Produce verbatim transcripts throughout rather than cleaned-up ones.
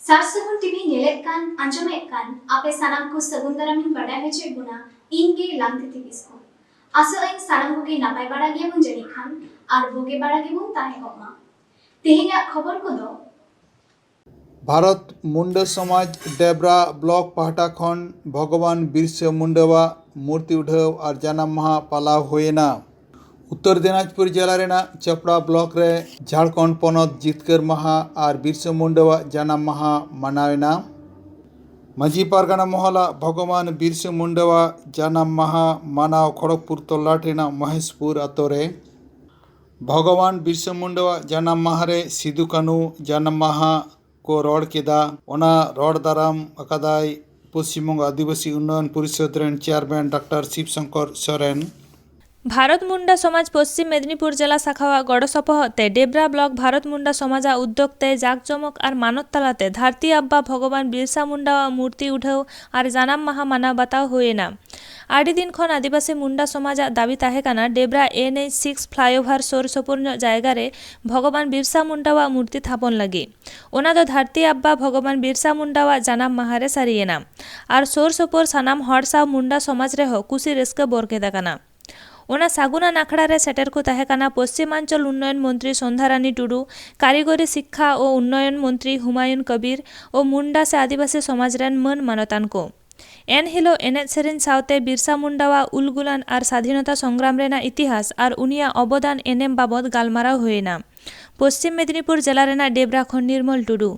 ᱥᱟᱨ ᱥᱟᱹᱜᱩᱱ ᱴᱤᱵᱷᱤ ᱧᱮᱞᱮᱫ ᱠᱟᱱ, ᱟᱸᱡᱚᱢᱮᱫ ᱠᱟᱱ ᱟᱯᱮ ᱥᱟᱱᱟᱢ ᱠᱚ ᱥᱟᱹᱜᱩᱱ ᱫᱟᱨᱟᱢᱤᱧ ᱵᱟᱰᱟᱭ ᱦᱚᱪᱚᱭᱮᱫ ᱵᱚᱱᱟ, ᱤᱧ ᱜᱮ ᱞᱟᱝᱛᱤᱛᱤ ᱠᱤᱥᱠᱩ᱾ ᱟᱥᱚᱜ ᱟᱹᱧ ᱥᱟᱱᱟᱢ ᱠᱚᱜᱮ ᱱᱟᱯᱟᱭ ᱵᱟᱲᱟ ᱜᱮᱭᱟᱵᱚᱱ ᱡᱟᱹᱱᱤᱡ ᱠᱷᱟᱱ, ᱟᱨ ᱵᱩᱜᱤ ᱵᱟᱲᱟ ᱜᱮᱵᱚᱱ ᱛᱟᱦᱮᱸ ᱠᱚᱜ ᱢᱟ᱾ ᱛᱮᱦᱮᱧᱟᱜ ᱠᱷᱚᱵᱚᱨ ᱠᱚᱫᱚ᱾ ᱵᱷᱟᱨᱚᱛ ᱢᱩᱱᱰᱟᱹ ᱥᱚᱢᱟᱡᱽ ᱰᱮᱵᱽᱨᱟ ᱵᱞᱚᱠ ᱯᱟᱦᱴᱟ ᱠᱷᱚᱱ ᱵᱷᱚᱜᱚᱵᱟᱱ ᱵᱤᱨᱥᱟᱹ ᱢᱩᱱᱰᱟᱹᱣᱟᱜ ᱢᱩᱨᱛᱤ ᱩᱰᱷᱟᱹᱣ ᱟᱨ ᱡᱟᱱᱟᱢ ᱢᱟᱦᱟ ᱯᱟᱞᱟᱣ ᱦᱩᱭᱮᱱᱟ᱾ ᱩᱛᱛᱚᱨ ᱫᱤᱱᱟᱡᱽᱯᱩᱨ ᱡᱮᱞᱟ ᱨᱮᱱᱟᱜ ᱪᱟᱯᱲᱟ ᱵᱞᱚᱠ ᱨᱮ ᱡᱷᱟᱲᱠᱷᱚᱸᱰ ᱯᱚᱱᱚᱛ ᱡᱤᱛᱠᱟᱹᱨ ᱢᱟᱦᱟ ᱟᱨ ᱵᱤᱨᱥᱟᱹ ᱢᱩᱱᱰᱟᱹᱣᱟᱜ ᱡᱟᱱᱟᱢ ᱢᱟᱦᱟ ᱢᱟᱱᱟᱣᱮᱱᱟ᱾ ᱢᱟᱹᱡᱷᱤ ᱯᱟᱨᱜᱟᱱᱟ ᱢᱚᱦᱚᱞᱟᱜ ᱵᱷᱚᱜᱚᱵᱟᱱ ᱵᱤᱨᱥᱟᱹ ᱢᱩᱱᱰᱟᱹᱣᱟᱜ ᱡᱟᱱᱟᱢ ᱢᱟᱦᱟ ᱢᱟᱱᱟᱣ ᱠᱷᱚᱲᱚᱜᱽᱯᱩᱨ ᱛᱚᱞᱞᱟᱴ ᱨᱮᱱᱟᱜ ᱢᱚᱦᱮᱥᱯᱩᱨ ᱟᱛᱳ ᱨᱮ᱾ ᱵᱷᱚᱜᱚᱵᱟᱱ ᱵᱤᱨᱥᱟᱹ ᱢᱩᱱᱰᱟᱹᱣᱟᱜ ᱡᱟᱱᱟᱢ ᱢᱟᱦᱟ ᱨᱮ ᱥᱤᱫᱩ ᱠᱟᱹᱱᱦᱩ ᱡᱟᱱᱟᱢ ᱢᱟᱦᱟ ᱠᱚ ᱨᱚᱲ ᱠᱮᱫᱟ᱾ ᱚᱱᱟ ᱨᱚᱲ ᱫᱟᱨᱟᱢ ᱟᱠᱟᱫᱟᱭ ᱯᱚᱥᱪᱤᱢ ᱵᱚᱝᱜᱚ ᱟᱹᱫᱤᱵᱟᱹᱥᱤ ᱩᱱᱱᱚᱭᱚᱱ ᱯᱚᱨᱤᱥᱚᱫᱽ ᱨᱮᱱ ᱪᱮᱭᱟᱨᱢᱮᱱ ᱰᱟᱠᱛᱟᱨ ᱥᱤᱵ ᱥᱚᱝᱠᱚᱨ ᱥᱚᱨᱮᱱ᱾ ᱵᱷᱟᱨᱚᱛ ᱢᱩᱱᱰᱟ ᱥᱚᱢᱟᱡᱽ ᱯᱚᱥᱪᱤᱢ ᱢᱮᱫᱤᱱᱤᱯᱩᱨ ᱡᱮᱞᱟ ᱥᱟᱠᱷᱟᱣᱟᱜ ᱜᱚᱲᱚ ᱥᱚᱯᱚᱦᱚᱫ ᱛᱮ ᱰᱮᱵᱽᱨᱟ ᱵᱞᱚᱠ ᱵᱷᱟᱨᱚᱛ ᱢᱩᱱᱰᱟ ᱥᱚᱢᱟᱡᱟᱜ ᱩᱫᱽᱫᱳᱜᱽ ᱛᱮ ᱡᱟᱠ ᱡᱚᱢᱚᱠ ᱟᱨ ᱢᱟᱱᱚᱛ ᱛᱟᱞᱟᱛᱮ ᱫᱷᱟᱹᱨᱛᱤ ᱟᱵᱵᱟ ᱵᱷᱚᱜᱚᱵᱟᱱ ᱵᱤᱨᱥᱟ ᱢᱩᱱᱰᱟᱣᱟᱜ ᱢᱩᱨᱛᱤ ᱩᱰᱷᱟᱹᱣ ᱟᱨ ᱡᱟᱱᱟᱢ ᱢᱟᱦᱟ ᱢᱟᱱᱟᱣ ᱵᱟᱛᱟᱣ ᱦᱩᱭ ᱮᱱᱟ᱾ ᱟᱹᱰᱤ ᱫᱤᱱ ᱠᱷᱚᱱ ᱟᱹᱫᱤᱵᱟᱹᱥᱤ ᱢᱩᱱᱰᱟ ᱥᱚᱢᱟᱡᱟᱜ ᱫᱟᱹᱵᱤ ᱛᱟᱦᱮᱸ ᱠᱟᱱᱟ ᱰᱮᱵᱽᱨᱟ ᱮᱱ ᱮᱭᱤᱪ ᱥᱤᱠᱥ ᱯᱷᱞᱟᱭᱳᱵᱷᱟᱨ ᱥᱩᱨ ᱥᱩᱯᱩᱨ ᱧᱚᱜ ᱡᱟᱭᱜᱟ ᱨᱮ ᱵᱷᱚᱜᱚᱵᱟᱱ ᱵᱤᱨᱥᱟ ᱢᱩᱱᱰᱟᱣᱟᱜ ᱢᱩᱨᱛᱤ ᱛᱷᱟᱯᱚᱱ ᱞᱟᱹᱜᱤᱫ᱾ ᱚᱱᱟ ᱫᱚ ᱫᱷᱟᱹᱨᱛᱤ ᱟᱵᱵᱟ ᱵᱷᱚᱜᱚᱵᱟᱱ ᱵᱤᱨᱥᱟ ᱢᱩᱱᱰᱟᱣᱟᱜ ᱡᱟᱱᱟᱢ ᱢᱟᱦᱟ ᱨᱮ ᱥᱟᱹᱨᱤᱭᱮᱱᱟ᱾ ᱟᱨ ᱥᱩᱨ ᱥᱩᱯᱩᱨ ᱥᱟᱱᱟᱢ ᱦᱚᱲ ᱥᱟᱶ ᱢᱩᱱᱰᱟ ᱥᱚᱢᱟᱡᱽ ᱨᱮᱦᱚᱸ ᱠᱩᱥᱤ ᱨᱟᱹᱥᱠᱟᱹ ᱵᱚᱨᱠᱮᱫ ᱟᱠᱟᱱᱟ᱾ ᱚᱱᱟ ᱥᱟᱹᱜᱩᱱᱟᱱ ᱟᱠᱷᱲᱟ ᱨᱮ ᱥᱮᱴᱮᱨ ᱠᱚ ᱛᱟᱦᱮᱸ ᱠᱟᱱᱟ ᱯᱚᱥᱪᱤᱢᱟᱧᱪᱚᱞ ᱩᱱᱱᱚᱭᱚᱱ ᱢᱚᱱᱛᱨᱤ ᱥᱚᱱᱫᱷᱟᱨᱟᱱᱤ ᱴᱩᱰᱩ, ᱠᱟᱹᱨᱤᱜᱚᱨᱤ ᱥᱤᱠᱠᱷᱟ ᱳ ᱩᱱᱱᱚᱭᱚᱱ ᱢᱚᱱᱛᱨᱤ ᱦᱩᱢᱟᱭᱩᱱ ᱠᱚᱵᱤᱨ ᱳ ᱢᱩᱱᱰᱟ ᱥᱮ ᱟᱹᱫᱤᱵᱟᱹᱥᱤ ᱥᱚᱢᱟᱡᱽ ᱨᱮᱱ ᱢᱟᱹᱱ ᱢᱟᱱᱚᱛᱟᱱ ᱠᱚ᱾ ᱮᱱ ᱦᱤᱞᱳᱜ ᱮᱱᱮᱡ ᱥᱮᱨᱮᱧ ᱥᱟᱶᱛᱮ ᱵᱤᱨᱥᱟ ᱢᱩᱱᱰᱟᱣᱟᱜ ᱩᱞᱜᱩᱞᱟᱱ ᱟᱨ ᱥᱟᱫᱷᱤᱱᱚᱛᱟ ᱥᱚᱝᱜᱨᱟᱢ ᱨᱮᱱᱟᱜ ᱤᱛᱤᱦᱟᱥ ᱟᱨ ᱩᱱᱤᱭᱟᱜ ᱚᱵᱚᱫᱟᱱ ᱮᱱᱮᱢ ᱵᱟᱵᱚᱫ ᱜᱟᱞᱢᱟᱨᱟᱣ ᱦᱩᱭᱮᱱᱟ᱾ ᱯᱚᱥᱪᱤᱢ ᱢᱮᱫᱤᱱᱤᱯᱩᱨ ᱡᱮᱞᱟ ᱨᱮᱱᱟᱜ ᱰᱮᱵᱽᱨᱟ ᱠᱷᱚᱱ ᱱᱤᱨᱢᱚᱞ ᱴᱩᱰᱩ᱾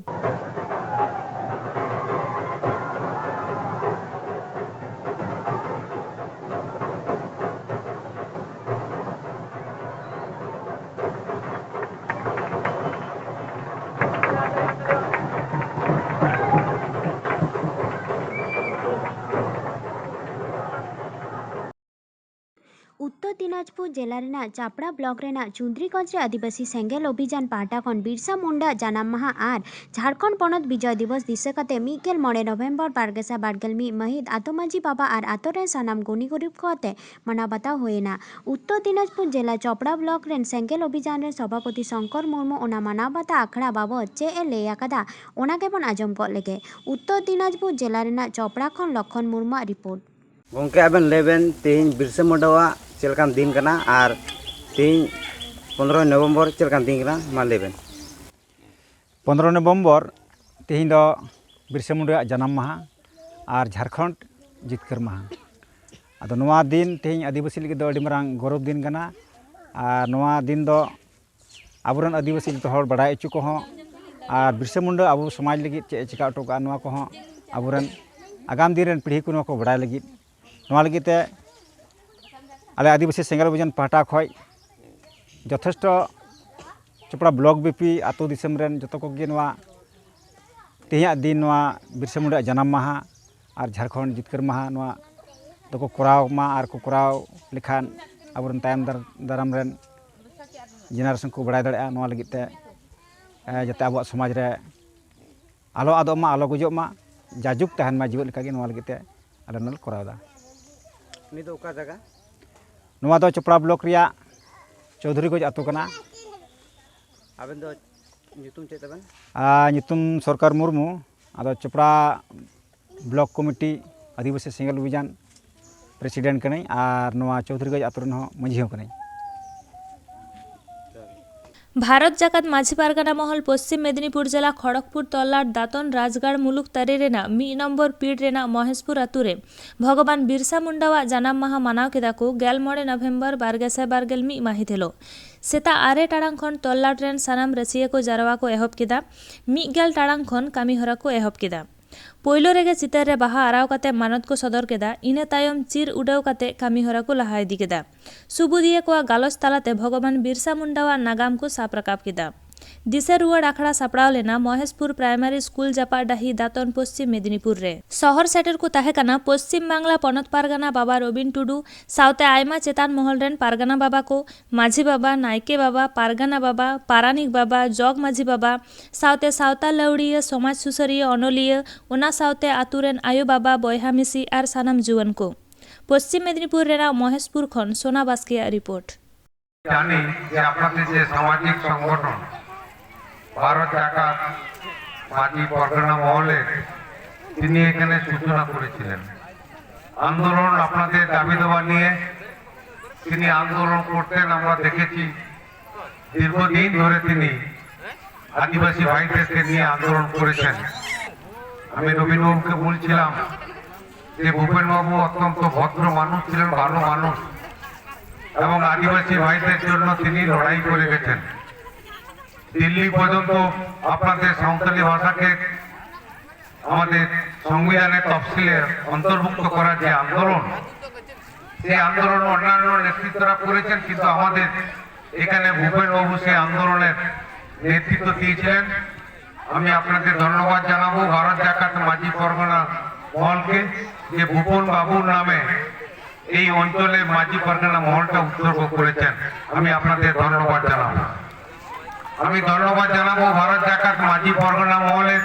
ᱩᱛᱛᱚᱨ ᱫᱤᱱᱟᱡᱽᱯᱩᱨ ᱡᱮᱞᱟ ᱨᱮᱱᱟᱜ ᱪᱟᱯᱲᱟ ᱵᱞᱚᱠ ᱨᱮᱱᱟᱜ ᱪᱩᱱᱫᱨᱤᱜᱚᱸᱡᱽ ᱨᱮ ᱟᱹᱫᱤᱵᱟᱹᱥᱤ ᱥᱮᱸᱜᱮᱞ ᱚᱵᱷᱤᱡᱟᱱ ᱯᱟᱦᱴᱟ ᱠᱷᱚᱱ ᱵᱤᱨᱥᱟ ᱢᱩᱱᱰᱟ ᱡᱟᱱᱟᱢ ᱢᱟᱦᱟ ᱟᱨ ᱡᱷᱟᱲᱠᱷᱚᱸᱰ ᱯᱚᱱᱚᱛ ᱵᱤᱡᱚᱭ ᱫᱤᱵᱚᱥ ᱫᱤᱥᱟᱹ ᱠᱟᱛᱮ ᱢᱤᱫ ᱜᱮᱞ ᱢᱚᱬᱮ ᱱᱚᱵᱷᱮᱢᱵᱚᱨ ᱵᱟᱨ ᱜᱮᱥᱟᱭ ᱵᱟᱨ ᱜᱮᱞ ᱢᱤᱫ ᱢᱟᱹᱦᱤᱛ ᱟᱛᱳ ᱢᱟᱹᱡᱷᱤ ᱵᱟᱵᱟ ᱟᱨ ᱟᱛᱳ ᱨᱮᱱ ᱥᱟᱱᱟᱢ ᱜᱩᱱᱤ ᱜᱩᱨᱤᱵ ᱠᱚ ᱟᱛᱮ ᱢᱟᱱᱟᱣ ᱵᱟᱛᱟᱣ ᱦᱩᱭ ᱮᱱᱟ᱾ ᱩᱛᱛᱚᱨ ᱫᱤᱱᱟᱡᱽᱯᱩᱨ ᱡᱮᱞᱟ ᱪᱚᱯᱲᱟ ᱵᱞᱚᱠ ᱨᱮᱱ ᱥᱮᱸᱜᱮᱞ ᱚᱵᱷᱤᱡᱟᱱ ᱨᱮᱱ ᱥᱚᱵᱷᱟᱯᱚᱛᱤ ᱥᱚᱝᱠᱚᱨ ᱢᱩᱨᱢᱩ ᱚᱱᱟ ᱢᱟᱱᱟᱣ ᱵᱟᱛᱟᱣ ᱟᱠᱷᱲᱟ ᱵᱟᱵᱚᱫ ᱪᱮᱫ ᱮ ᱞᱟᱹᱭ ᱟᱠᱟᱫᱟ, ᱚᱱᱟ ᱜᱮᱵᱚᱱ ᱟᱸᱡᱚᱢ ᱜᱚᱫ ᱞᱮᱜᱮ᱾ ᱩᱛᱛᱚᱨ ᱫᱤᱱᱟᱡᱽᱯᱩᱨ ᱡᱮᱞᱟ ᱨᱮᱱᱟᱜ ᱪᱚᱯᱲᱟ ᱠᱷᱚᱱ ᱞᱚᱠᱷᱚᱱ ᱢᱩᱨᱢᱩᱣᱟᱜ ᱨᱤᱯᱳᱨᱴ᱾ ᱜᱚᱝᱠᱮ, ᱟᱵᱮᱱ ᱞᱟᱹᱭ ᱵᱮᱱ, ᱛᱮᱦᱮᱧ ᱵᱤᱨᱥᱟ ᱢᱩᱱᱰᱟᱣᱟᱜ ᱪᱮᱫ ᱞᱮᱠᱟᱱ ᱫᱤᱱ ᱠᱟᱱᱟ ᱟᱨ ᱛᱮᱦᱮᱧ ᱯᱚᱱᱨᱚᱭ ᱱᱚᱵᱷᱮᱢᱵᱚᱨ ᱪᱮᱫ ᱞᱮᱠᱟᱱ ᱫᱤᱱ ᱠᱟᱱᱟ, ᱢᱟ ᱞᱟᱹᱭ ᱵᱮᱱ᱾ ᱯᱚᱱᱨᱚ ᱱᱚᱵᱷᱮᱢᱵᱚᱨ ᱛᱮᱦᱮᱧ ᱫᱚ ᱵᱤᱨᱥᱟ ᱢᱩᱱᱰᱟᱣᱟᱜ ᱡᱟᱱᱟᱢ ᱢᱟᱦᱟ ᱟᱨ ᱡᱷᱟᱲᱠᱷᱚᱸᱰ ᱡᱤᱛᱠᱟᱹᱨ ᱢᱟᱦᱟ᱾ ᱟᱫᱚ ᱱᱚᱣᱟ ᱫᱤᱱ ᱛᱮᱦᱮᱧ ᱟᱹᱫᱤᱵᱟᱹᱥᱤ ᱞᱟᱹᱜᱤᱫ ᱫᱚ ᱟᱹᱰᱤ ᱢᱟᱨᱟᱝ ᱜᱚᱨᱚᱵᱽ ᱫᱤᱱ ᱠᱟᱱᱟ᱾ ᱟᱨ ᱱᱚᱣᱟ ᱫᱤᱱ ᱫᱚ ᱟᱵᱚᱨᱮᱱ ᱟᱹᱫᱤᱵᱟᱹᱥᱤ ᱡᱚᱛᱚ ᱦᱚᱲ ᱵᱟᱲᱟᱭ ᱦᱚᱪᱚ ᱠᱚᱦᱚᱸ, ᱟᱨ ᱵᱤᱨᱥᱟ ᱢᱩᱱᱰᱟ ᱟᱵᱚ ᱥᱚᱢᱟᱡᱽ ᱞᱟᱹᱜᱤᱫ ᱪᱮᱫ ᱮ ᱪᱤᱠᱟ ᱦᱚᱴᱚ ᱠᱟᱜᱼᱟ, ᱱᱚᱣᱟ ᱠᱚᱦᱚᱸ ᱟᱵᱚᱨᱮᱱ ᱟᱜᱟᱢ ᱫᱤᱱ ᱨᱮᱱ ᱯᱤᱲᱦᱤ ᱠᱚ ᱱᱚᱣᱟ ᱠᱚ ᱵᱟᱲᱟᱭ ᱞᱟᱹᱜᱤᱫ, ᱱᱚᱣᱟ ᱞᱟᱹᱜᱤᱫ ᱛᱮ ᱟᱞᱮ ᱟᱹᱫᱤᱵᱟᱹᱥᱤ ᱥᱮᱸᱜᱮᱞ ᱚᱵᱷᱤᱡᱟᱱ ᱯᱟᱦᱴᱟ ᱠᱷᱚᱱ ᱡᱚᱛᱷᱮᱥᱴᱚ ᱪᱚᱯᱲᱟ ᱵᱞᱚᱠ ᱵᱮᱯᱤ ᱟᱹᱛᱩ ᱫᱤᱥᱚᱢ ᱨᱮᱱ ᱡᱚᱛᱚ ᱠᱚᱜᱮ ᱱᱚᱣᱟ ᱛᱮᱦᱮᱧᱟᱜ ᱫᱤᱱ, ᱱᱚᱣᱟ ᱵᱤᱨᱥᱟ ᱢᱩᱱᱰᱟᱣᱟᱜ ᱡᱟᱱᱟᱢ ᱢᱟᱦᱟ ᱟᱨ ᱡᱷᱟᱲᱠᱷᱚᱸᱰ ᱡᱤᱛᱠᱟᱹᱨ ᱢᱟᱦᱟ, ᱱᱚᱣᱟ ᱫᱚᱠᱚ ᱠᱚᱨᱟᱣ ᱢᱟ᱾ ᱟᱨ ᱠᱚ ᱠᱚᱨᱟᱣ ᱞᱮᱠᱷᱟᱱ ᱟᱵᱚᱨᱮᱱ ᱛᱟᱭᱚᱢ ᱫᱟᱨ-, ᱫᱟᱨᱟᱢ ᱨᱮᱱ ᱡᱮᱱᱟᱨᱮᱥᱚᱱ ᱠᱚ ᱵᱟᱲᱟᱭ ᱫᱟᱲᱮᱭᱟᱜᱼᱟ᱾ ᱱᱚᱣᱟ ᱞᱟᱹᱜᱤᱫ ᱛᱮ, ᱮ, ᱡᱟᱛᱮ ᱟᱵᱚᱣᱟᱜ ᱥᱚᱢᱟᱡᱽ ᱨᱮ ᱟᱞᱚ ᱟᱫᱚᱜ ᱢᱟ, ᱟᱞᱚ ᱜᱩᱡᱩᱜ ᱢᱟ, ᱡᱟᱡᱩᱜᱽ ᱛᱟᱦᱮᱱ ᱢᱟ ᱡᱤᱣᱮᱫ ᱞᱮᱠᱟᱜᱮ, ᱱᱚᱣᱟ ᱞᱟᱹᱜᱤᱫ ᱛᱮ ᱟᱞᱮ ᱱᱚᱰᱮ ᱞᱮ ᱠᱚᱨᱟᱣ ᱮᱫᱟ᱾ ᱱᱤᱭᱟᱹ ᱫᱚ ᱚᱠᱟ ᱡᱟᱭᱜᱟ? ᱱᱚᱣᱟ ᱫᱚ ᱪᱚᱯᱲᱟ ᱵᱞᱚᱠ ᱨᱮᱭᱟᱜ ᱪᱳᱣᱫᱷᱩᱨᱤᱜᱚᱸᱡᱽ ᱟᱹᱛᱩ ᱠᱟᱱᱟ᱾ ᱟᱵᱮᱱ ᱫᱚ ᱧᱩᱛᱩᱢ ᱪᱮᱫ ᱛᱟᱵᱮᱱ? ᱟᱨ ᱧᱩᱛᱩᱢ ᱥᱚᱨᱠᱟᱨ ᱢᱩᱨᱢᱩ᱾ ᱟᱫᱚ ᱪᱚᱯᱲᱟ ᱵᱞᱚᱠ ᱠᱚᱢᱤᱴᱤ ᱟᱹᱫᱤᱵᱟᱹᱥᱤ ᱥᱮᱸᱜᱮᱞ ᱚᱵᱷᱤᱡᱟᱱ ᱯᱨᱮᱥᱤᱰᱮᱱᱴ ᱠᱟᱹᱱᱟᱹᱧ ᱟᱨ ᱱᱚᱣᱟ ᱪᱳᱣᱫᱷᱩᱨᱤᱜᱚᱸᱡᱽ ᱟᱹᱛᱩ ᱨᱮᱱ ᱦᱚᱸ ᱢᱟᱹᱡᱷᱤ ᱦᱚᱸ ᱠᱟᱹᱱᱟᱹᱧ᱾ ᱵᱷᱟᱨᱚᱛ ᱡᱟᱠᱟᱛ ᱢᱟᱹᱡᱷᱤ ᱯᱟᱨᱜᱟᱱᱟ ᱢᱚᱦᱚᱞ ᱯᱚᱥᱪᱤᱢ ᱢᱮᱫᱤᱱᱤᱯᱩᱨ ᱡᱮᱞᱟ ᱠᱷᱚᱲᱚᱜᱽᱯᱩᱨ ᱛᱚᱞᱞᱟᱴ ᱫᱟᱛᱚᱱ ᱨᱟᱡᱽᱜᱟᱲ ᱢᱩᱞᱩᱠ ᱛᱟᱹᱨᱤ ᱨᱮᱱᱟᱜ ᱢᱤᱫ ᱱᱚᱢᱵᱚᱨ ᱯᱤᱲ ᱨᱮᱱᱟᱜ ᱢᱚᱦᱮᱥᱯᱩᱨ ᱟᱹᱛᱩ ᱨᱮ ᱵᱷᱚᱜᱚᱵᱟᱱ ᱵᱤᱨᱥᱟ ᱢᱩᱱᱰᱟᱣᱟᱜ ᱡᱟᱱᱟᱢ ᱢᱟᱦᱟ ᱢᱟᱱᱟᱣ ᱠᱮᱫᱟ ᱠᱚ ᱜᱮᱞ ᱢᱚᱬᱮ ᱱᱚᱵᱷᱮᱢᱵᱚᱨ ᱵᱟᱨ ᱜᱮᱥᱟᱭ ᱵᱟᱨ ᱜᱮᱞ ᱢᱤᱫ ᱢᱟᱹᱦᱤᱛ ᱦᱤᱞᱳᱜ᱾ ᱥᱮᱛᱟᱜ ᱟᱨᱮ ᱴᱟᱲᱟᱝ ᱠᱷᱚᱱ ᱛᱚᱞᱞᱟᱴ ᱨᱮᱱ ᱥᱟᱱᱟᱢ ᱨᱟᱹᱥᱤᱭᱟᱹ ᱠᱚ ᱡᱟᱨᱣᱟ ᱠᱚ ᱮᱦᱚᱵ ᱠᱮᱫᱟ᱾ ᱢᱤᱫ ᱜᱮᱞ ᱴᱟᱲᱟᱝ ᱠᱷᱚᱱ ᱠᱟᱹᱢᱤ ᱦᱚᱨᱟ ᱠᱚ ᱮᱦᱚᱵ ᱠᱮᱫᱟ᱾ ᱯᱳᱭᱞᱳ ᱨᱮᱜᱮ ᱪᱤᱛᱟᱹᱨ ᱨᱮ ᱵᱟᱦᱟ ᱟᱨᱟᱣ ᱠᱟᱛᱮ ᱢᱟᱱᱚᱛ ᱠᱚ ᱥᱚᱫᱚᱨ ᱠᱮᱫᱟ᱾ ᱤᱱᱟᱹ ᱛᱟᱭᱚᱢ ᱪᱤᱨ ᱩᱰᱟᱹᱣ ᱠᱟᱛᱮ ᱠᱟᱹᱢᱤ ᱦᱚᱨᱟ ᱠᱚ ᱞᱟᱦᱟ ᱤᱫᱤ ᱠᱮᱫᱟ᱾ ᱥᱩᱵᱩᱫᱤᱭᱟᱹ ᱠᱚᱣᱟᱜ ᱜᱟᱞᱚᱪ ᱛᱟᱞᱟᱛᱮ ᱵᱷᱚᱜᱚᱵᱟᱱ ᱵᱤᱨᱥᱟ ᱢᱩᱱᱰᱟᱣᱟᱜ ᱱᱟᱜᱟᱢ ᱠᱚ ᱥᱟᱵ ᱨᱟᱠᱟᱵ ᱠᱮᱫᱟ᱾ ᱫᱤᱥᱟᱹ ᱨᱩᱣᱟᱹᱲ ᱟᱠᱷᱲᱟ ᱥᱟᱯᱲᱟᱣ ᱞᱮᱱᱟ ᱢᱚᱦᱮᱥᱯᱩᱨ ᱯᱨᱟᱭᱢᱟᱨᱤ ᱥᱠᱩᱞ ᱡᱟᱯᱟᱜ ᱰᱟᱹᱦᱤ, ᱫᱟᱛᱚᱱ, ᱯᱚᱥᱪᱤᱢ ᱢᱮᱫᱤᱱᱤᱯᱩᱨ ᱨᱮ᱾ ᱥᱚᱦᱚᱨ ᱥᱮᱴᱮᱨ ᱠᱚ ᱛᱟᱦᱮᱸ ᱠᱟᱱᱟ ᱯᱚᱥᱪᱤᱢ ᱵᱟᱝᱞᱟ ᱯᱚᱱᱚᱛ ᱯᱟᱨᱜᱟᱱᱟ ᱵᱟᱵᱟ ᱨᱚᱵᱤᱱ ᱴᱩᱰᱩ ᱥᱟᱶᱛᱮ ᱟᱭᱢᱟ ᱪᱮᱛᱟᱱ ᱢᱚᱦᱚᱞ ᱨᱮᱱ ᱯᱟᱨᱜᱟᱱᱟ ᱵᱟᱵᱟ ᱠᱚ, ᱢᱟᱹᱡᱷᱤ ᱵᱟᱵᱟ, ᱱᱟᱭᱠᱮ ᱵᱟᱵᱟ, ᱯᱟᱨᱜᱟᱱᱟ ᱵᱟᱵᱟ, ᱯᱟᱨᱟᱱᱤᱠ ᱵᱟᱵᱟ, ᱡᱚᱜᱽ ᱢᱟᱹᱡᱷᱤ ᱵᱟᱵᱟ, ᱥᱟᱶᱛᱮ ᱥᱟᱶᱛᱟ ᱞᱟᱹᱣᱲᱤᱭᱟᱹ, ᱥᱚᱢᱟᱡᱽ ᱥᱩᱥᱟᱹᱨᱤᱭᱟᱹ, ᱚᱱᱚᱞᱤᱭᱟᱹ, ᱚᱱᱟ ᱥᱟᱶᱛᱮ ᱟᱛᱳ ᱨᱮᱱ ᱟᱭᱳ ᱵᱟᱵᱟ, ᱵᱚᱭᱦᱟ ᱢᱤᱥᱤ ᱟᱨ ᱥᱟᱱᱟᱢ ᱡᱩᱣᱟᱹᱱ ᱠᱚ᱾ ᱯᱚᱥᱪᱤᱢ ᱢᱮᱫᱤᱱᱤᱯᱩᱨ ᱨᱮᱱᱟᱜ ᱢᱚᱦᱮᱥᱯᱩᱨ ᱠᱷᱚᱱ ᱥᱳᱱᱟ ᱵᱟᱥᱠᱮᱭᱟᱜ ᱨᱤᱯᱳᱨᱴ᱾ জানি যে আপনাদের যে সামাজিক সংগঠন ভারত জাকাত মাঝি পরগনা মহলে তিনি এখানে সূচনা করেছিলেন আন্দোলন, আপনাদের দাবি দাবা নিয়ে তিনি আন্দোলন করতেন। আমরা দেখেছি দীর্ঘদিন ধরে তিনি আদিবাসী ভাইদেরকে নিয়ে আন্দোলন করেছেন। আমি রবীন্দ্রবাবুকে বলছিলাম যে ভূপেনবাবু অত্যন্ত ভদ্র মানুষ ছিলেন, ভালো মানুষ, এবং আদিবাসী ভাইদের জন্য তিনি লড়াই করে গেছেন। দিল্লি পর্যন্ত আপনাদের সাঁওতালি ভাষাকে আমাদের সংবিধানের তফসিলে অন্তর্ভুক্ত করার যে আন্দোলন, সেই আন্দোলন অন্যান্য নেতৃত্বরা করেছেন, কিন্তু আমাদের এখানে ভূপেনবাবু সেই আন্দোলনের নেতৃত্ব দিয়েছিলেন। আমি আপনাদের ধন্যবাদ জানাবো ভারত জাকাত মাঝি পরগনা মহলকে, যে ভূপন বাবুর নামে এই অঞ্চলে মাঝি পরগনা মহলটা উৎসর্গ করেছেন। আমি আপনাদের ধন্যবাদ জানাবো। আমি ধন্যবাদ জানাবো ভারত জাকাত মাঝি পরগনা মহলের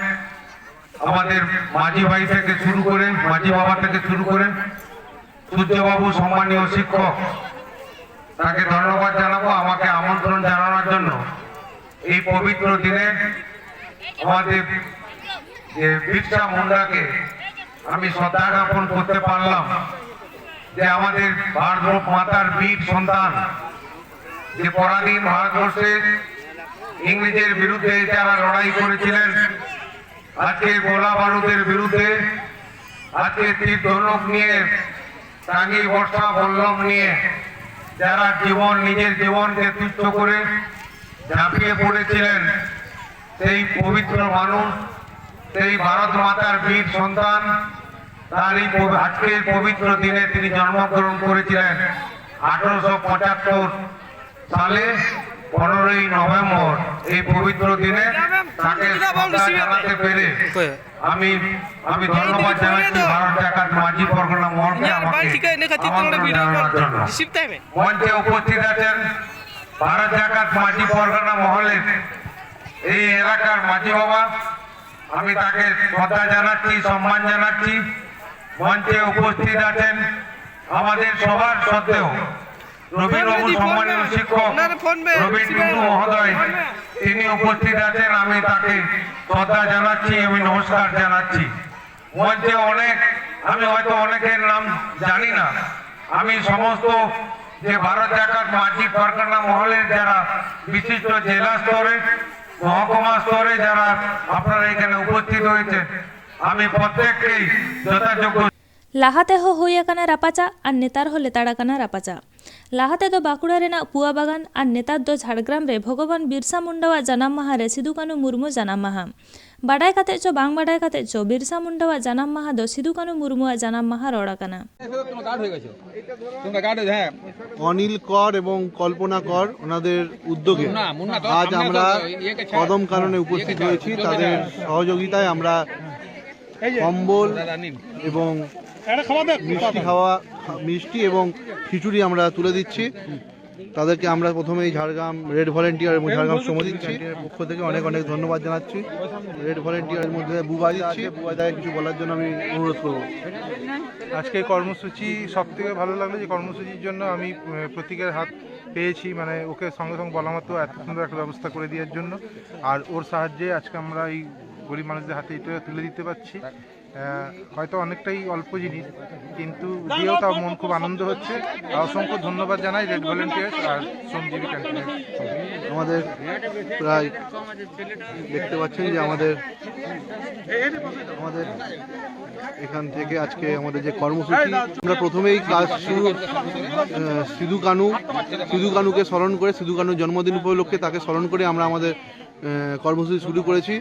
আমাদের মাঝি ভাই থেকে শুরু করে, মাঝি বাবা থেকে শুরু করে সূর্যবাবু সম্মানীয় শিক্ষক, তাকে ধন্যবাদ জানাবো আমাকে আমন্ত্রণ জানানোর জন্য। এই পবিত্র দিনে আমাদের যে বিরসা মুন্ডাকে আমি শ্রদ্ধা জ্ঞাপন করতে পারলাম, যে আমাদের ভারত মাতার বীর সন্তান, যে পরাধীন ভারতবর্ষে ইংরেজের বিরুদ্ধে যারা লড়াই করেছিলেন, আজকে গোলা বারুদের বিরুদ্ধে, আজকে তীর ধনুক নিয়ে, টাঙ্গি বর্ষা বল্লম নিয়ে যারা জীবন, নিজের জীবনকে তুচ্ছ করে ঝাঁপিয়ে পড়েছিলেন, সেই পবিত্র মানুষ, সেই ভারত মাতার বীর সন্তান, তার এই পবি- আজকের পবিত্র দিনে তিনি জন্মগ্রহণ করেছিলেন আঠারোশো পঁচাত্তর সালে। পনেরোই নভেম্বর এই পবিত্র দিনে তাকে শ্রদ্ধা জানাতে পেরে আমি আমি ধন্যবাদ জানাচ্ছি ভারত জাকাত মাঝি পরগনা মহলকে। আমাকে আমন্ত্রণ জানানোর জন্য। মঞ্চে উপস্থিত আছেন ভারত জাকাত মাঝি পরগনা মহলের এই এলাকার মাঝি বাবা, আমি তাকে শ্রদ্ধা জানাচ্ছি, সম্মান জানাচ্ছি। মঞ্চে উপস্থিত আছেন আমাদের সবার শ্রদ্ধেয় রবীন্দ্রবাবু সম্মানীয় শিক্ষক রবীন টুডু মহোদয়, তিনি উপস্থিত আছেন। আমি তাকে শ্রদ্ধা জানাচ্ছি, আমি নমস্কার জানাচ্ছি। মঞ্চে অনেক, আমি হয়তো অনেকের নাম জানি না, আমি সমস্ত যে ভারত জাকাত মাঝি পরগনা মহলের যারা বিশিষ্ট জেলা স্তরে, মহকুমা স্তরে যারা আপনারা এখানে উপস্থিত হয়েছেন, আমি প্রত্যেককেই যথাযোগ্য ᱞᱟᱦᱟ ᱛᱮᱦᱚᱸ ᱦᱩᱭ ᱟᱠᱟᱱᱟ ᱨᱟᱯᱟᱪᱟᱜ ᱟᱨ ᱱᱮᱛᱟᱨ ᱦᱚᱸ ᱞᱮᱛᱟᱲ ᱟᱠᱟᱱᱟ ᱨᱟᱯᱟᱪᱟᱜ᱾ ᱞᱟᱦᱟ ᱛᱮᱫᱚ ᱵᱟᱸᱠᱩᱲᱟ ᱨᱮᱱᱟᱜ ᱯᱩᱣᱟ ᱵᱟᱜᱟᱱ ᱟᱨ ᱱᱮᱛᱟᱨ ᱫᱚ ᱡᱷᱟᱲᱜᱨᱟᱢ ᱨᱮ ᱵᱷᱚᱜᱚᱵᱟᱱ ᱵᱤᱨᱥᱟ ᱢᱩᱱᱰᱟᱣᱟᱜ ᱡᱟᱱᱟᱢ ᱢᱟᱦᱟ ᱨᱮ ᱥᱤᱫᱩ ᱠᱟᱹᱱᱩ ᱢᱩᱨᱢᱩ ᱡᱟᱱᱟᱢ ᱢᱟᱦᱟ᱾ ᱵᱟᱰᱟᱭ ᱠᱟᱛᱮ ᱪᱚ ᱵᱟᱝ ᱵᱟᱰᱟᱭ ᱠᱟᱛᱮ ᱪᱚ ᱵᱤᱨᱥᱟ ᱢᱩᱱᱰᱟᱣᱟᱜ ᱡᱟᱱᱟᱢ ᱢᱟᱦᱟ ᱫᱚ ᱥᱤᱫᱩ ᱠᱟᱹᱱᱩ ᱢᱩᱨᱢᱩᱣᱟᱜ ᱡᱟᱱᱟᱢ ᱢᱟᱦᱟ ᱨᱚᱲ ᱟᱠᱟᱱᱟ᱾ অনিল কর এবং কল্পনা কর ওনাদের উদ্যোগে আজ আমরা কদম কাননে উপস্থিত হয়েছি। তাদের সহযোগিতায় আমরা কম্বল এবং মিষ্টি খাওয়া, মিষ্টি এবং খিচুড়ি আমরা তুলে দিচ্ছি। তাদেরকে আমরা প্রথমেই ঝাড়গ্রাম রেড ভলেন্টিয়ার এবং ঝাড়গ্রাম সমিতির পক্ষ থেকে অনেক অনেক ধন্যবাদ জানাচ্ছি। রেড ভলেন্টিয়ারের মধ্যে বুবাই আছে, বুবাই দাকে কিছু বলার জন্য আমি অনুরোধ করব। আজকে কর্মসূচি সব থেকে ভালো লাগলো যে কর্মসূচির জন্য আমি আহ, প্রতীকের হাত পেয়েছি, মানে ওকে সঙ্গে সঙ্গে বলা মতো এত সুন্দর একটা ব্যবস্থা করে দেওয়ার জন্য। আর ওর সাহায্যে আজকে আমরা এই গরিব মানুষদের হাতে এটা তুলে দিতে পারছি। আহ, হয়তো অনেকটাই অল্প জিনিস, কিন্তু দিয়েও তার মন খুব আনন্দ হচ্ছে। আর অসংখ্য ধন্যবাদ জানাই রেড ভলেন্টিয়ার্স আর শ্রমজীবী ক্যান্টিনের। আমাদের প্রায় দেখতে পাচ্ছেন যে আমাদের আমাদের এখান থেকে আজকে আমাদের যে কর্মসূচি, আমরা প্রথমেই কাজ শুরু আহ, সিধু কানু সিধু কানুকে স্মরণ করে, সিধু কানুর জন্মদিন উপলক্ষে তাকে স্মরণ করে আমরা আমাদের আহ, কর্মসূচি শুরু করেছি।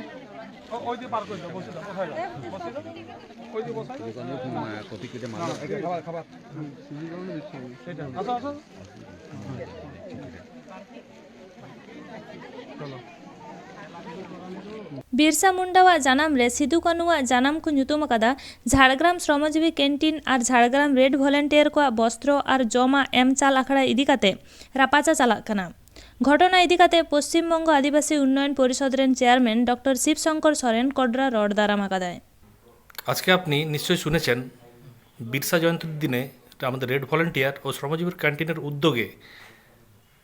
ᱵᱤᱨᱥᱟ ᱢᱩᱱᱰᱟᱣᱟᱜ ᱡᱟᱱᱟᱢ ᱨᱮ ᱥᱤᱫᱩ ᱠᱟᱹᱱᱩᱣᱟᱜ ᱡᱟᱱᱟᱢ ᱠᱚ ᱧᱩᱛᱩᱢ ᱟᱠᱟᱫᱟ ᱡᱷᱟᱲᱜᱨᱟᱢ ᱥᱨᱚᱢᱚᱡᱤᱵᱤ ᱠᱮᱱᱴᱤᱱ ᱟᱨ ᱡᱷᱟᱲᱜᱨᱟᱢ ᱨᱮᱰ ᱵᱷᱚᱞᱮᱱᱴᱤᱭᱟᱨ ᱠᱚᱣᱟᱜ ᱵᱚᱥᱛᱨᱚ ᱟᱨ ᱡᱚᱢᱟᱜ ᱮᱢ ᱪᱟᱞ ᱟᱠᱷᱲᱟ ᱤᱫᱤ ᱠᱟᱛᱮ ᱨᱟᱯᱟᱪᱟ ᱪᱟᱞᱟᱜ ᱠᱟᱱᱟ᱾ ᱜᱷᱚᱴᱚᱱᱟ ᱤᱫᱤ ᱠᱟᱛᱮ ᱯᱚᱥᱪᱤᱢ ᱵᱚᱝᱜᱚ ᱟᱹᱫᱤᱵᱟᱹᱥᱤ ᱩᱱᱱᱚᱭᱚᱱ ᱯᱚᱨᱤᱥᱚᱫᱽ ᱨᱮᱱ ᱪᱮᱭᱟᱨᱢᱮᱱ ᱰᱚᱠᱴᱚᱨ ᱥᱤᱵ ᱥᱚᱝᱠᱚᱨ ᱥᱚᱨᱮᱱ ᱠᱚᱰᱨᱟ ᱨᱚᱲ ᱫᱟᱨᱟᱢ ᱟᱠᱟᱫᱟᱭ᱾ আজকে আপনি নিশ্চয়ই শুনেছেন, বিরসা জয়ন্তীর দিনে আমাদের রেড ভলেন্টিয়ার ও শ্রমজীবীর ক্যান্টিনের উদ্যোগে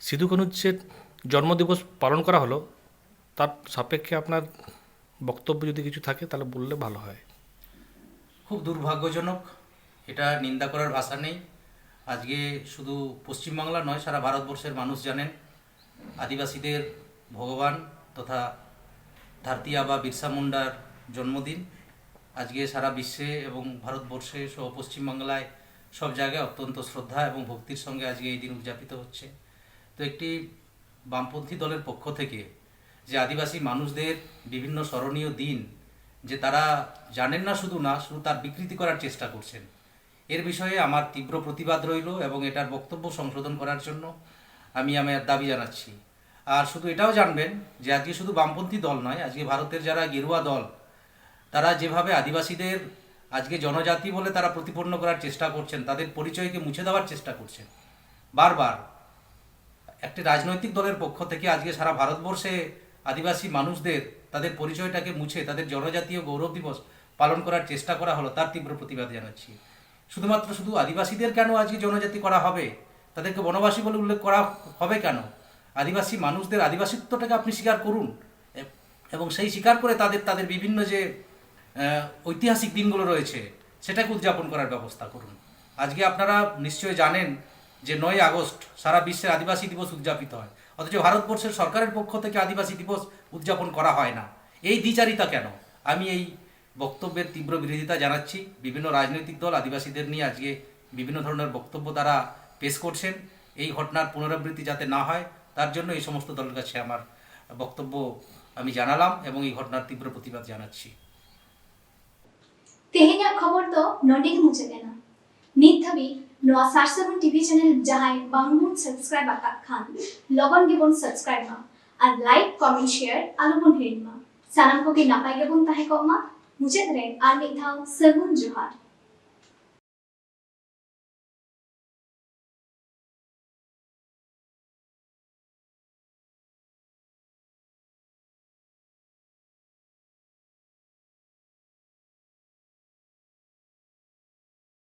সিধু কানুর যে জন্মদিবস পালন করা হলো, তার সাপেক্ষে আপনার বক্তব্য যদি কিছু থাকে, তাহলে বললে ভালো হয়। খুব দুর্ভাগ্যজনক, এটা নিন্দা করার ভাষা নেই। আজকে শুধু পশ্চিমবাংলা নয়, সারা ভারতবর্ষের মানুষ জানেন আদিবাসীদের ভগবান তথা ধরতি আবা বিরসা মুন্ডার জন্মদিন। আজকে সারা বিশ্বে এবং ভারতবর্ষে সহ পশ্চিমবাংলায় সব জায়গায় অত্যন্ত শ্রদ্ধা এবং ভক্তির সঙ্গে আজকে এই দিন উদযাপিত হচ্ছে। তো একটি বামপন্থী দলের পক্ষ থেকে যে আদিবাসী মানুষদের বিভিন্ন স্মরণীয় দিন যে তারা জানেন না শুধু না, শুধু তার বিকৃতি করার চেষ্টা করছেন, এর বিষয়ে আমার তীব্র প্রতিবাদ রইল এবং এটার বক্তব্য সংশোধন করার জন্য আমি আমার দাবি জানাচ্ছি। আর শুধু এটাও জানবেন যে আজকে শুধু বামপন্থী দল নয়, আজকে ভারতের যারা গেরুয়া দল, তারা যেভাবে আদিবাসীদের আজকে জনজাতি বলে তারা প্রতিপন্ন করার চেষ্টা করছেন, তাদের পরিচয়কে মুছে দেওয়ার চেষ্টা করছেন বারবার। একটি রাজনৈতিক দলের পক্ষ থেকে আজকে সারা ভারতবর্ষে আদিবাসী মানুষদের তাদের পরিচয়টাকে মুছে তাদের জনজাতীয় গৌরব দিবস পালন করার চেষ্টা করা হলো, তার তীব্র প্রতিবাদ জানাচ্ছি। শুধুমাত্র শুধু আদিবাসীদের কেন আজকে জনজাতি করা হবে, তাদেরকে বনবাসী বলে উল্লেখ করা হবে কেন? আদিবাসী মানুষদের আদিবাসিত্বটাকে আপনি স্বীকার করুন এ- এবং সেই স্বীকার করে তাদের তাদের বিভিন্ন যে আহ, ঐতিহাসিক দিনগুলো রয়েছে, সেটাকে উদযাপন করার ব্যবস্থা করুন। আজকে আপনারা নিশ্চয়ই জানেন যে নয়ই আগস্ট সারা বিশ্বে আদিবাসী দিবস উদযাপিত হয়, অথচ ভারতবর্ষের সরকারের পক্ষ থেকে আদিবাসী দিবস উদযাপন করা হয় না। এই দ্বিচারিতা কেন? আমি এই বক্তব্যের তীব্র বিরোধিতা জানাচ্ছি। বিভিন্ন রাজনৈতিক দল আদিবাসীদের নিয়ে আজকে বিভিন্ন ধরনের বক্তব্য তারা পেশ করছেন। এই ঘটনার পুনরাবৃত্তি যাতে না হয়, তার জন্য এই সমস্ত দলের কাছে আমার বক্তব্য আমি জানালাম এবং এই ঘটনার তীব্র প্রতিবাদ জানাচ্ছি। ᱛᱮᱦᱮᱧᱟᱜ ᱠᱷᱚᱵᱚᱨ ᱫᱚ ᱱᱚᱰᱮ ᱜᱮ ᱢᱩᱪᱟᱹᱫ ᱮᱱᱟ᱾ ᱱᱤᱛ ᱫᱷᱟᱹᱵᱤᱡ ᱱᱚᱣᱟ ᱥᱟᱨ ᱥᱟᱹᱜᱩᱱ ᱴᱤᱵᱷᱤ ᱪᱮᱱᱮᱞ ᱡᱟᱦᱟᱸᱭ ᱵᱟᱝᱵᱚᱱ ᱥᱟᱵᱥᱠᱨᱟᱭᱤᱵ ᱟᱠᱟᱫ ᱠᱷᱟᱱ, ᱞᱚᱜᱚᱱ ᱜᱮᱵᱚᱱ ᱥᱟᱵᱥᱠᱨᱟᱭᱤᱵ ᱢᱟ᱾ ᱟᱨ like, comment, share ᱟᱞᱚᱵᱚᱱ ᱦᱤᱲᱤᱧ ᱢᱟ᱾ ᱥᱟᱱᱟᱢ ᱠᱚᱜᱮ ᱱᱟᱯᱟᱭ ᱜᱮᱵᱚᱱ ᱛᱟᱦᱮᱸ ᱠᱚᱜ ᱢᱟ᱾ ᱢᱩᱪᱟᱹᱫ ᱨᱮ ᱟᱨ ᱢᱤᱫ ᱫᱷᱟᱣ ᱥᱟᱹᱜᱩᱱ ᱡᱚᱦᱟᱨ᱾